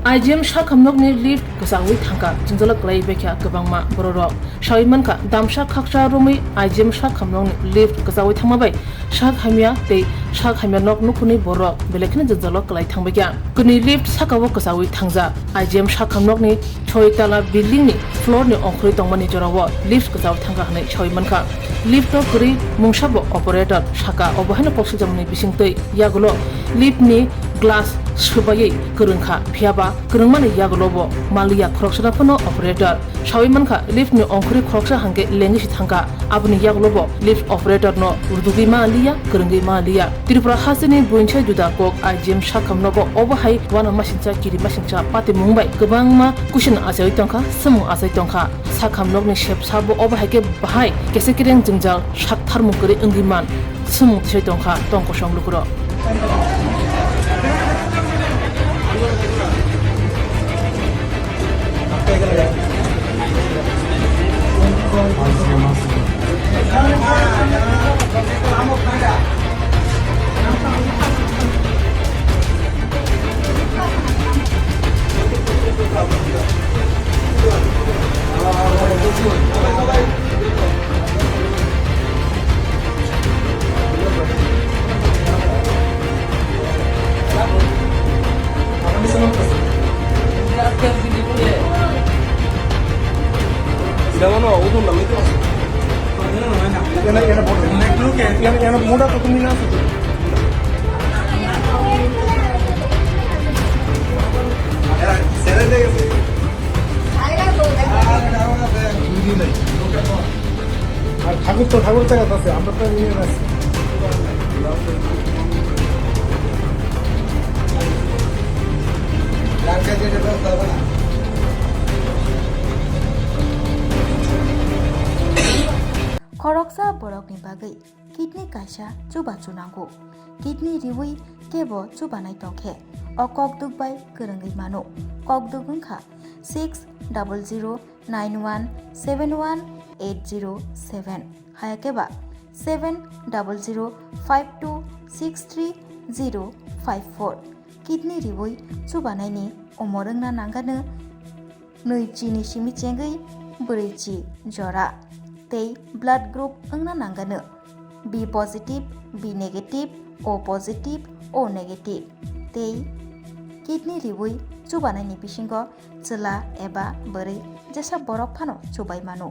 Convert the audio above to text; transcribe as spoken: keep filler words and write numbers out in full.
I G M sakhamnokni lift kwchagwi thangkha, jwngjalo kwlai baikha kwbangma bororok. Sawi mankha, damsa khaksa romwi I G M sakhamnokni lift kwchagwi thangma bai sak hamya tei sak hamya nok nukhungni borok belai kheno jwngjalo kwlai thangbaikha. Kwnwi lift sakao kwchagwi thangjak. I G M sakhamnokni soi tala buildingni floorni ongkhorwi tongmani jorao lift kwchagwi thangkha hwnwi sawi mankha. Lifto kwrwi mungsabo operator saka, obo haino kok swijamani bisingtwi yagulo liftni glass swbaiwi kwrwngkha, phiyaba kwrwngmani yagulobo manliya khoroksano phano operator. Sawi mankha, liftni ongkhorwi khoroksa hwnkhe lengwi se thangkha. Aboni yagulobo lift operatorno rwdugwi manliya, kwrwngwi manliya. Tripura hasteni buinsa juda kok I G M sakhamnogo obo hai uanamasingcha kirimasingcha patimung bai kwbangma question achawi tongkha, swmung achai tongkha. Sakhamnokni sepsabo obo hai khe bahai kesa kereng jwngjal saktharmung kwrwi wngwi man swmung tisai tongkha tong kosong lukurok. আর ঠাকুর তো ঠাকুর জায়গা আছে, আমরা তো নিয়ে আছি। Khoroksa borokni bagwi kidney kaisa chubachu nango. Kidney riwi kebo chubanai tongkhe, o kokduk bai kwrwngwi mano. Kokduk wngkha six double zero nine one seven one eight zero seven, hayakhe ba seven double zero five two six three zero five four. Kidney riwi chubanaini umor wngna nangano nwi chini simi chengwi brwi chi jora tei blood group wngna nangano B positive, B negative, O positive, O negative tei kidney riwi chubanaini bisingo chwla eba bwrwi jesa borok phano chubai mano.